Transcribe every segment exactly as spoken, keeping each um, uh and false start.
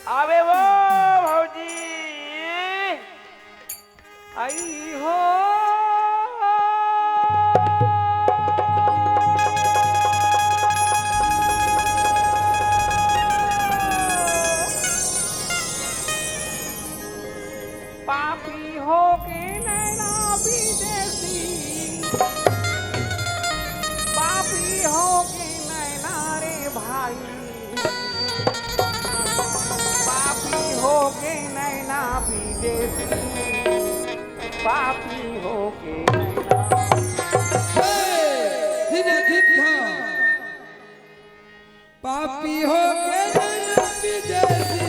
आवे वो भौजी, आई हो। पापी हो के नैना विदेशी, पापी हो के नैना रे भाई, पापी हो के नैना विदेशी, पापी हो के नैना। हे, धीरे धीरे। पापी हो के नैना विदेशी,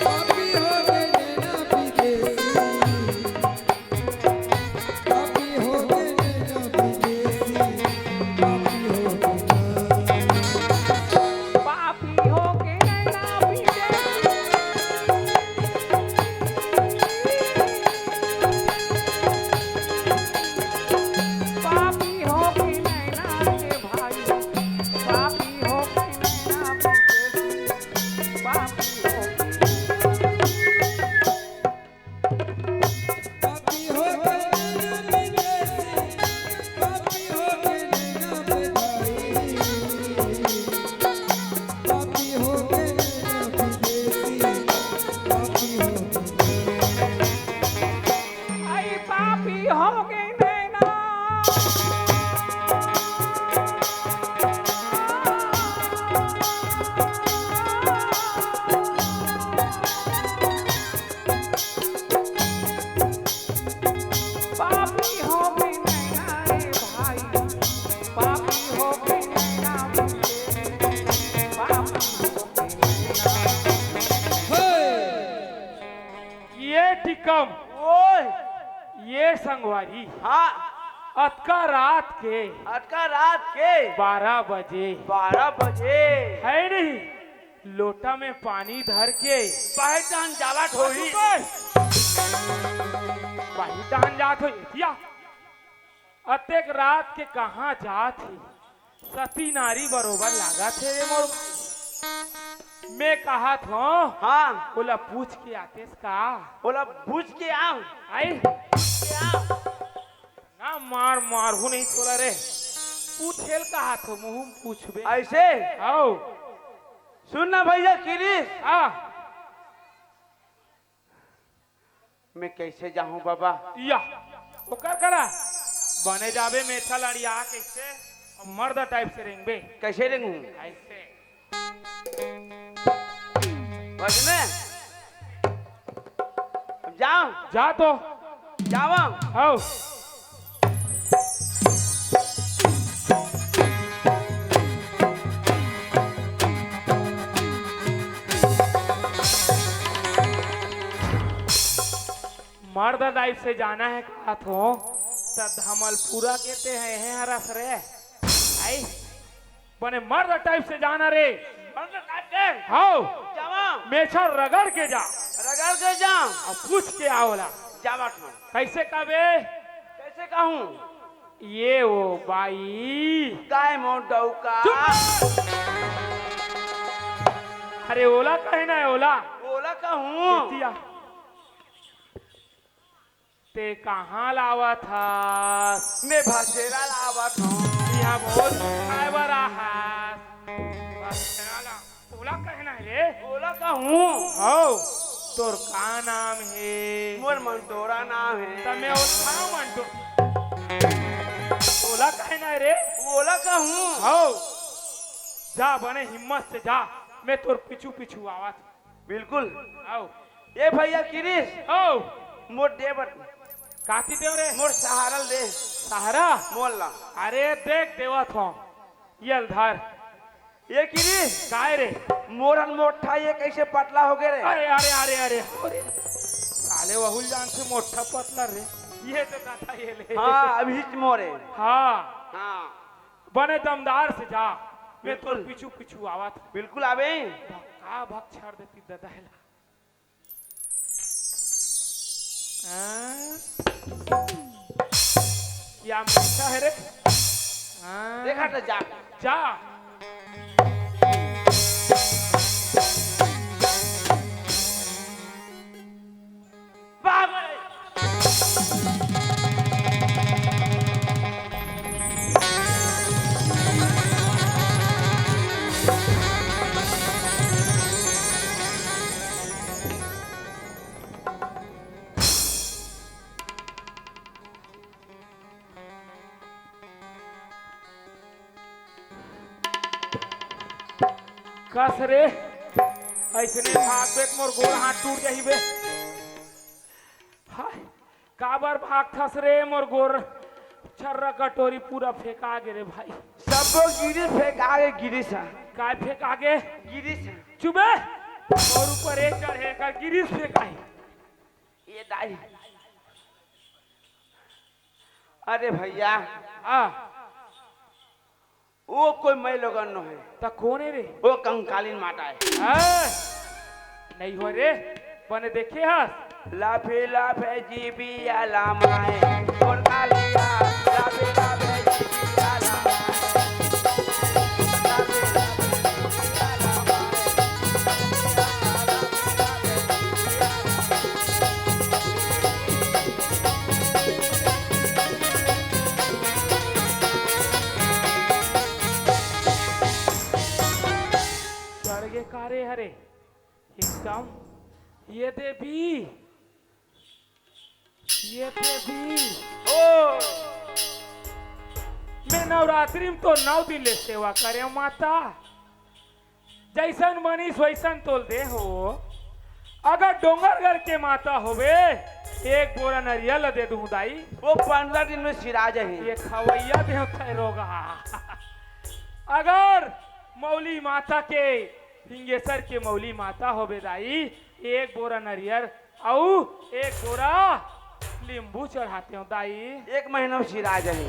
पापी हो के नैना विदेशी, पापी हो के नैना विदेशी, पापी हो के नैना, पापी हो के नैना विदेशी, पापी हो के नैना रे भाई, पापी हो के नैना विदेशी, पापी हो के, पापी हो के नैना विदेशी, पापी हो के नैना विदेशी, पापी हो के नैना विदेशी, पापी हो के, आई पापी हो के नैना। पापी हो के नैना रे भाई, पापी हो के नैना, पापी हो के नैना। हे! ये टिकम, ओए! ये संगवारी, हाँ। अतका रात के, अतका रात के बारह बजे, बारह बजे। है नहीं, लोटा में पानी धर के बाहिर डाहन जावत होही। बाहिर डाहन जात होही, एतिया। अतेक रात के कहाँ जात हे? सती नारी बरोबर लागत हे रे मोर। मैं कहत हों, हाँ। ओला पूछ के आतेस का? ओला पूछ के आव। आई? पूछ के आव। ना मार, मारहूँ नहीं तोला रे। पूछेल कहत हों, मुँह में पूछबे। ऐसे? आओ। सुन ना भैया किरीस। आ। मैं कैसे जाहूँ बाबा? या, ओकर करा। बने जाबे मेछा लड़िया कैसे? मर्द type से रेंगबे। कैसे रेंगूँ? ऐसे। बस में। अब जाओ। जा तो। जाओ। आओ। मर्द type से जाना हे कहत हों, त धमलपुरा के ते हे, हे हरस रे। आई, बने मर्द type से जाना रे। मर्द type के? हाव। जावा। मेछा रगड़ के जा। रगड़ के जा। अउ पूछ के आ ओला। जावत हों। कैसे कहबे? कैसे कहूँ? ये वो बाई। काय मोर डौका। चुप। अरे ओला कहे ना हे, ओला। ओला कहूँ। एतिया। ते कहाँ लावत हस? मैं भसेरा लावत हों। इहाँ भोज खाए बर आहस। भसेरा ला, ओला कहे ना हे रे? ओला कहूँ। हौ, तोर का नाम हे? मोर मंटोरा नाम हे। त मैं ओला कहे ना हे रे? ओला कहूँ। हौ, जा बने हिम्मत से जा, मैं तोर पीछू पीछू आवत। बिल्कुल। आओ। ए भैया किरीस। आओ। मोर देवत। काती देव रे? मोर सहारा दे। सहारा? मोर ला। अरे देख देवत हों। ये ल धर। ए किरीस। काय रे? मोर हन मोट्ठा ये कैसे पतला हो गे रे? अरे, अरे, अरे, अरे। अरे, साले वहुल जान से मोट्ठा पतला रे। ये तो कथा ये ले। हाँ, अभी मोरे। हाँ। हाँ। बने दमदार से जा, मैं तोर बिल्कुल। पीछू पीछू आवत। बिल्कुल आबे। का भक छाड़ देती ददा हे ला। हाँ? क्या मीठा है रे? हाँ। देखा तो जा। जा। बस रे, अइसने भागबे त मोर गोड़ हाथ टूट जाही बे। हाय, काबर भागथस रे मोर गोड़? छर्रा कटोरी पूरा फेंका गे रे भाई। सबो गिरिस फेंका गे, गिरिस ह। काय फेंका गे? गिरिस ह। चुप बे, मोर ऊपर एक चढ़े कर गिरिस फेंकाही। ये दाई। अरे भैया, आ, वो कोई मैं लोगन नो हे। त कोन हे रे? वो कंकालीन माता हे। आ, नहीं हो रे, बने देखे हस। लाफे लाफे जीबिया लामाए, मोर कालिया, लाफे लाफे जीबिया लामाए। लाफे लाफे जीबिया लामाए। चढ़ गे का रे हरे? एकदम। ये देवी, ये देवी। ओ, मैं नवरात्रि में तो नौ दिन ले सेवा करे माता। जैसन मनीष वैसन तोल दे हो। अगर डोंगरगढ़ के माता होबे, एक बोरा नरियल दे दूं दाई। वो पंद्रह दिन में सिरा जाही। ये खवैया देवता हे रोगा। अगर मौली माता के, हिंगेसर के मौली माता होबे दाई, एक बोरा नरियर अउ एक बोरा लींबू चढ़ातेंव दाई। एक महीना में सिरा जाही।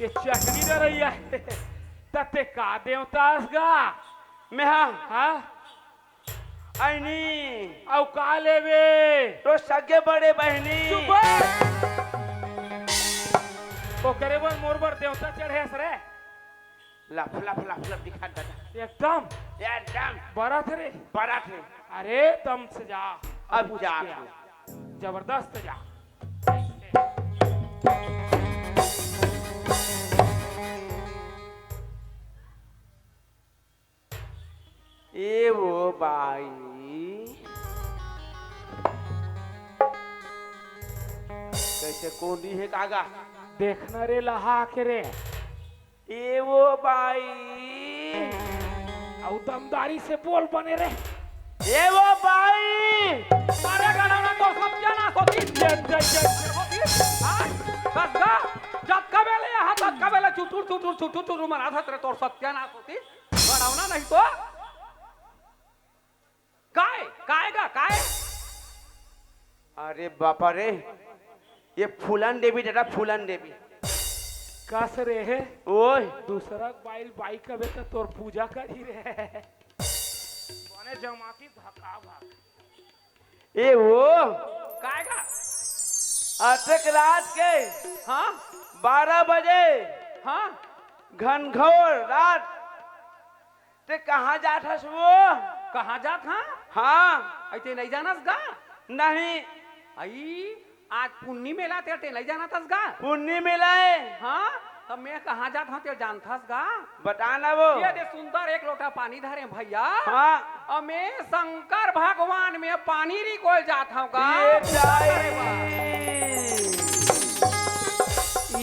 ये चटनी डरैया हे। त ते का देवता अस गा? मैं हा? हाँ? अइनी। अउ का लेबे? तो सगे बड़े बहिनी। चुप बे। ओकरे बर मोर बर देवता चढ़े हस रे। लफ, लफ, लफ, लफ दिखात दादा। एकदम। एकदम। बरत रे। बरत हे। अरे दम से जा। अब जा। जबरदस्त जा। ए वो बाई, कइसे कोंडी हे का गा? देखना रे लहा के रे। ए वो बाई। अउ दमदारी से बोल बने रे। ए वो बाई। अरे गड़ौना तो सत्यानाश होतिस। ये, ये, ये। होतिस। हाँ? कस गा, जतका बेले यहाँ, ततका बेले चुटुर, चुटुर, चुटुर, चुटुर मनात हस रे, तोर सत्यानाश होतिस। गड़ौना नहीं तो। काय? काय गा? काय? अरे बापा रे, ये फूलन देवी दादा, फूलन देवी। कस रे हे? ओए। दूसरा बाइल बाई कबे त तोर पूजा करी रे। बने जमाती धका भक। ए वो। काय गा? अतक रात के हाँ? बारह बजे। हाँ? घनघोर रात ते कहाँ जात हस वो? कहाँ जात हँव? हाँ। अइ ते नइ जानस गा? नहीं। अइ, आज पुन्नी मेला ते, ते नइ जानत हस गा? पुन्नी मेला हे। हाँ, त मैं कहाँ जात हँव ते जानत हस गा? बता ना वो। ये दे सुंदर एक लोटा पानी धरे भइया। हाँ। अउ मैं शंकर भगवान में पानी रिकोय जात हँव गा। ये दाई।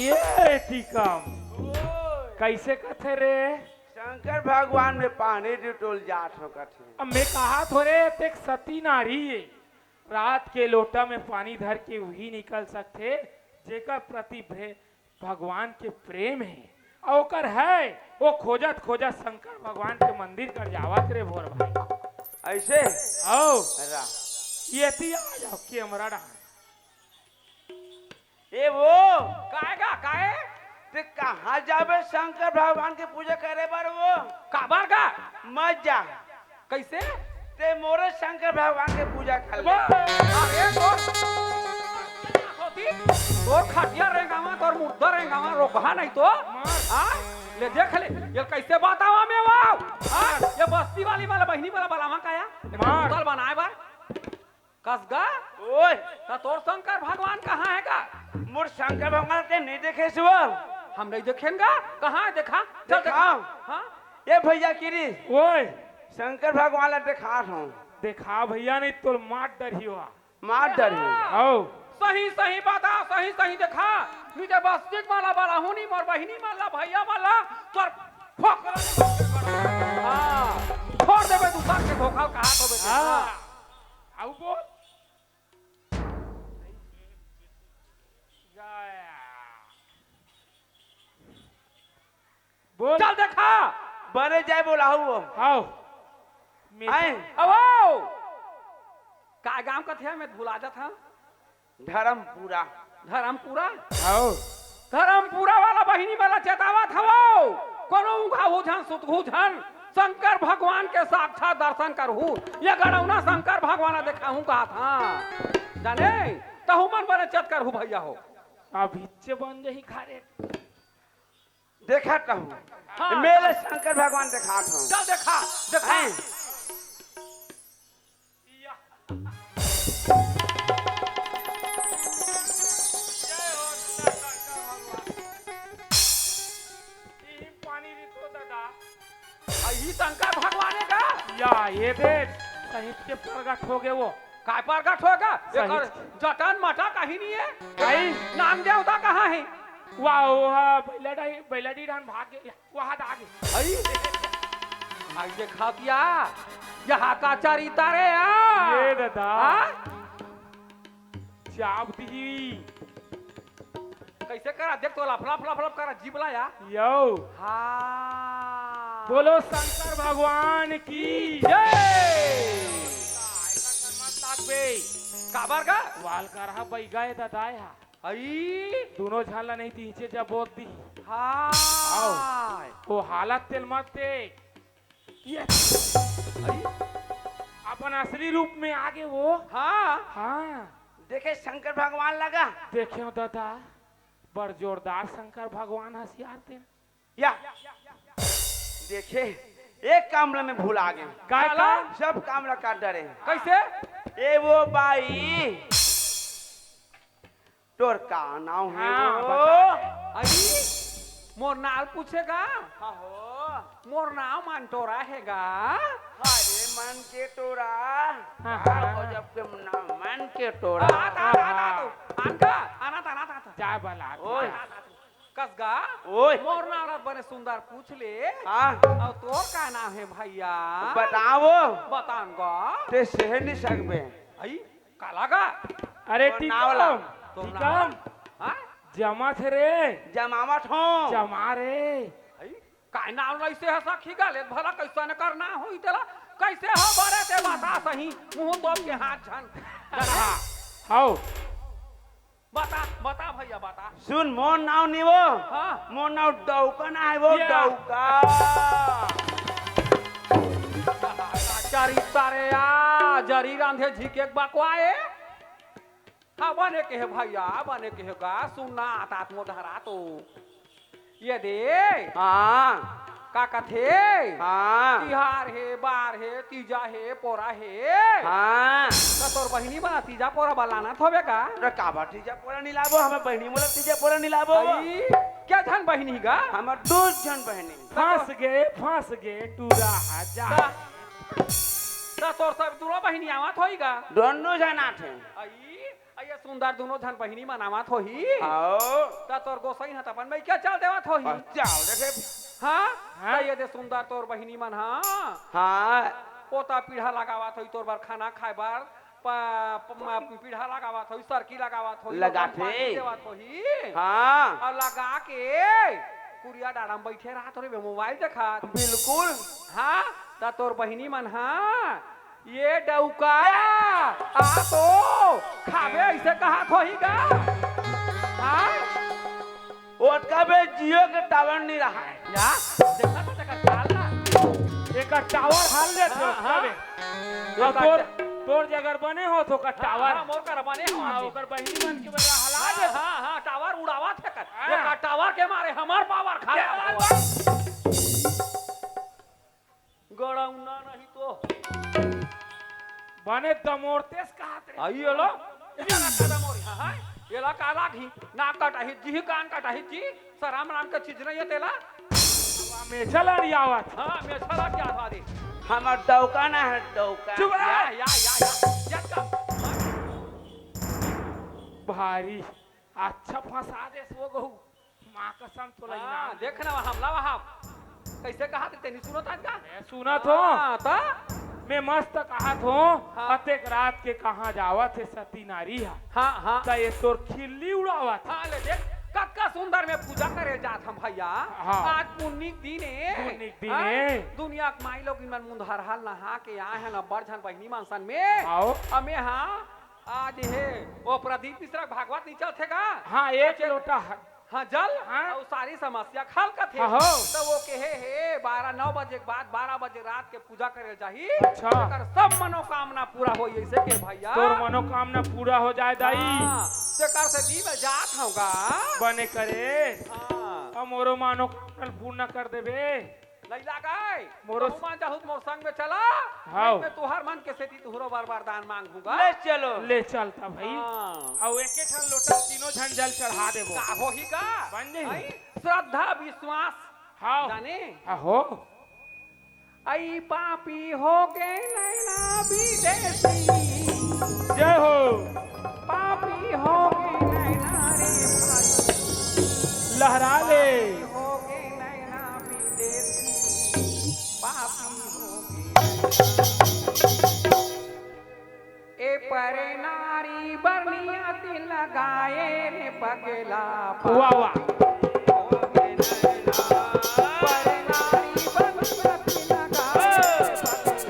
ये टीकम। ओए। कइसे कथे रे? शंकर भगवान में पानी रिकोय जात हँव कथे। अब मैं कहाथों रे, ते एक सती नारी हे। रात के लोटा में पानी धर के उही निकल सकथे, जेकर प्रति भे-, भगवान के प्रेम हे। अउ ओकर हे, वो खोजत खोजत शंकर भगवान के मंदिर कर जावत रे भोर भाई। अइसे? अउ रा। ये ती आ जाव, कैमरा डाल। ए वो। काय गा, काय? ते कहाँ जाबे शंकर भगवान के पूजा करे बर वो? काबर गा? मत जा। कइसे? ते मोरे शंकर भगवान के पूजा कर ले। अरे तोर, तोर खटिया रेंगावा, तोर मुर्दा रेंगावा, रोकहा नहीं तो। हाँ? ले देख ले, ये कइसे बतावा मैं वो? हाँ? ये बस्ती वाली वाला बहिनी वाला बलावा का या? मार। कुदाल बनाए बर। कस गा? ओए। त तोर शंकर भगवान कहाँ हे गा? मोर शंकर भगवान ते नइ देखे हस वो? हम नइ देखेन गा। कहाँ हे देखा? चल देखा। देखा। हाँ? ए भइया किरी। ओए। शंकर भगवान ला देखात हँव। देखा भइया, नहीं तोर मार डरही हो। मार डरही। आओ। सही सही बता, सही सही देखा। निजे बस्तिक मन ला बलाहूँ नहीं, मोर बहिनी मन ला, भइया मन ला, तोर फोकरा। हाँ, छोड़ देबे दूसर के धोखा ल, कहा तो बेटे। हाँ। हाँ। आऊ बोल। बोल। चल देखा। बने जाए बोलाहू वो। आओ। आए। अब आओ। का गांव कथे, मैं भुला जात हंव। धर्मपुरा। धर्मपुरा? आओ। धर्मपुरा वाला बहिनी वाला चेतावत हवो। कोनो उघाहू झन, सुतहू झन, शंकर भगवान के साक्षात दर्शन करहू। ये गड़ौना शंकर भगवान देखाहू कहत हंव। जाने? तहू मन बने चेत करहू भैया हो। अभिच्चे बन जही खारे। देखत हंव। हाँ। मेले शंकर भगवान देखात हंव। चल देखा, देखा। हैं? या। जय हो दादा शंकर भगवान। ई पानी री तो दादा। आ, ई शंकर भगवान हे का? या, ये दे, सहित के प्रगट हो गए वो। काय प्रगट हो गा? सहित। एकर जटन मटा कहीं नहीं है। आई। नाम देवता कहाँ है? वाह, वाह, बैलाडी, बैलाडी डान भाग गए। वहां आ गे। हई? आइए खा पिया। यहाँ का चरित्र है यार। ये दादा। हाँ? चाप दी। कैसे करा? देख तो लफड़ा, लफड़ा, लफड़ा करा, जीभ ला या। यो। हाँ। बोलो शंकर भगवान की जय। ऐसा कर मत लाग बे। काबर का? वाल कर हा बैगा ए दादा हा। अई। दोनों झन ला नहीं दीचे जब बोल दी। हाय। आओ। वो हालत तेल मत दे। ये। अई। अपन असली रूप में आगे वो। हाँ। हाँ। देखे शंकर भगवान लगा। देखे हो दादा, बड़ जोरदार शंकर भगवान हसियार तेल। या। देखे, एक काम ला मैं भुला गए। काय काम? सब काम ला काट डरे। कैसे? ए वो बाई, तोर का नाव हे हाँ, वो? बता। अरे, मोर नाव पूछेगा? हाँ हो। मोर नाव मन टोरा हे गा। अरे मन के टोरा। हाँ, का हाँ। गजब के नाव, मन के टोरा। आ, आ, आ, आ, आ, आ। आन का? आना, आना, आना। जा बला। ओए। आना, आना। कस गा? ओए। मोर नाव ला बने सुंदर पूछ ले। हाँ। अउ तोर का नाव हे भैया? बताओ। बतान गा। ते सेहे नहीं सकबे। आई, काला गा? अरे तोर नाव ला। टीकम, तोर नाव टीकम। ला। हाँ? जमा थे रे। जमावत हो। जमा रे। आई, काय नाव ला इसे हंसा खीगा ले भला कैसा न करना हो इतला? कैसे हो बरे ते बता सही। मुंह तो के हाथ झन। हाँ। हाओ। बता, बता भैया, बता। सुन, मोर नाव नी वो। हाँ। मोर नाव डौका ना हे वो, ये। डौका। चरित्र रे या, जरी रांधे झिकेक बकवा ए। हाँ, बने के हे भैया, बने के हे गा, सुन ना, आतात मोर डहरा तो। ये दे। हाँ। का कथे? हाँ। तिहार हे, बार हे, तीजा हे, पोरा हे। हाँ। त तोर बहिनी मन तीजा पोरा बर लानत होबे का? अरे काबर तीजा पोरा नी लाबो? हमर बहिनी मोला तीजा पोरा नी लाबो। अई, के झन बहिनी गा? हमर दू झन बहिनी। फंस गे, फंस गे, टूरा हा जा। त, त तोर सब दूनो बहिनी आवत होही गा? दोनों झन आथे। अई, अइया सुंदर दुनो झन बहिनी मन आवत होही। हाओ। त तोर गोसईन ह त अपन मइका चल देवत होही। बस चल देथे। हाँ? हाँ? त ये दे सुंदर तोर बहिनी मन ह। हाँ। पोता पीढ़ा लगावत होही तोर बर खाना खाए बर, प-, प-, म-, पीढ़ा लगावत होही, सरकी लगावत होही, लगाथे। ओकर पानी देवत होही। हाँ। अउ लगा के कुरिया डाड़ा म बइठे रहत होही बे, मोबाइल देखत। बिल्कुल। हाँ, त तोर बहिनी मन ह ये डौका, आ तो खाबे अइसे कहत होही गा। हाँ? ओतका बे Jio के tower नी रहय। या, देखा तो तेकर चाल ना। एकर tower हाल ले हाँ, तो हाँ। तबे। एकर तोर, चा- तोर जगर बने हो तो का हाँ, tower। हाँ, मोर कर बने हो हाँ, जी। ओकर बहिनी मन के बेरा हला हाँ, दे। हाँ, हाँ, tower उड़ावत हे कर। हाँ। एकर tower के मारे हमर power खराब क्या हो। बात? गड़ौना नहीं तो। बने दमोरतेस कहत रे। आई एला, एला का दमोरी, हाँ, हाँ? एला का लागही? नाक कटाही जी, कान कटाही जी, शरम नाम का चीज नहीं है तेला। अब मेछा लड़ियावत। हाँ, मेछा लड़ियावत। हमर डौका ना है, डौका। चुप रह। या, या, या, या, या का? भारी अच्छा फंसा देस वो गहू। माँ कसम तोला हाँ, इनाम देख ना वहाँ, ला वहाँ। कइसे कहत हे तेनी सुनत हस का? मैं सुनत हों। हाँ, त? मैं मस्त कहत हों, हाँ। अतेक रात के कहाँ जावत हे सती नारी हा? हाँ, हाँ। त ये तोर खिल्ली उड़ावत हे। हाँ, ले देख, कतका सुंदर में पूजा करे जात हन भइया। हाँ। आज पुन्नी के दिन ए। पुन्नी के दिन हाँ? ए। दुनिया के माईलोगिन मन मुंधारहा ल नहा के आए हन, अब्बड़ झन बहिनी मन संग में। आओ। अमे हाँ, आज हे, वो प्रदीप मिश्रा के भागवत नइ चलत हे का? हाँ, एक त चल लोटा ह-, हाँ, जल हाँ। अउ सारी समस्या के हल करथे। हाँ, हो। त वो कहे हे, बारह, नौ बजे के बाद बारह बजे रात के पूजा करे जाही, अच्छा। तेकर सब मनोकामना पूरा होही, अइसे के भइया। तोर मनोकामना पूरा हो जाए, दाई। हाँ, तेकर सेती मैं जात हँव गा। बने करे। हाँ। अब मोरो मनोकामना पूर्ण कर देबे। नइ लागय। मोरो कहूँ मान जाहू त मोर संग में चला। हाँ। नहीं में तुहर मन के सेती तुहरो बर वरदान मांगहूँ गा। ले चलो। ले चलता भाई। हाँ। अउ एके ठन लोटा तीनों झन जल चढ़ा देबो। का होही का? बन जाही। नहीं? श्रद्धा विश्वास। हाँ। जाने? हाँ हो। अई पापी हो गे नैना विदेशी। जय हो। पापी हो गे नैना रे भाई। लहरा ले। पापी हो गे नैना विदेशी। पापी हो गे। ए परे नारी बर नियति लगाए रे पगला। वाह, वाह। परे नारी बर नियति लगाए रे पगला।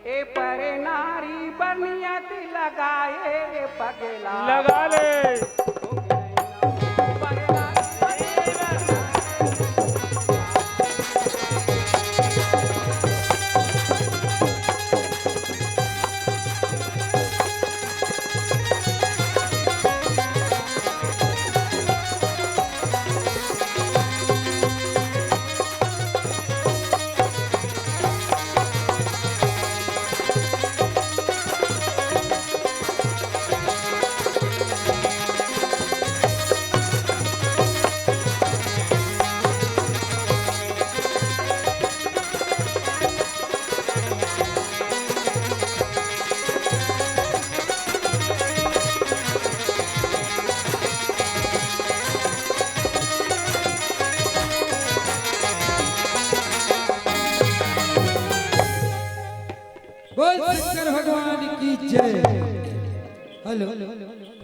ए परे नारी बर नियति लगाए रे पगला। लगा ले। बोल शंकर भगवान की जय। हेलो।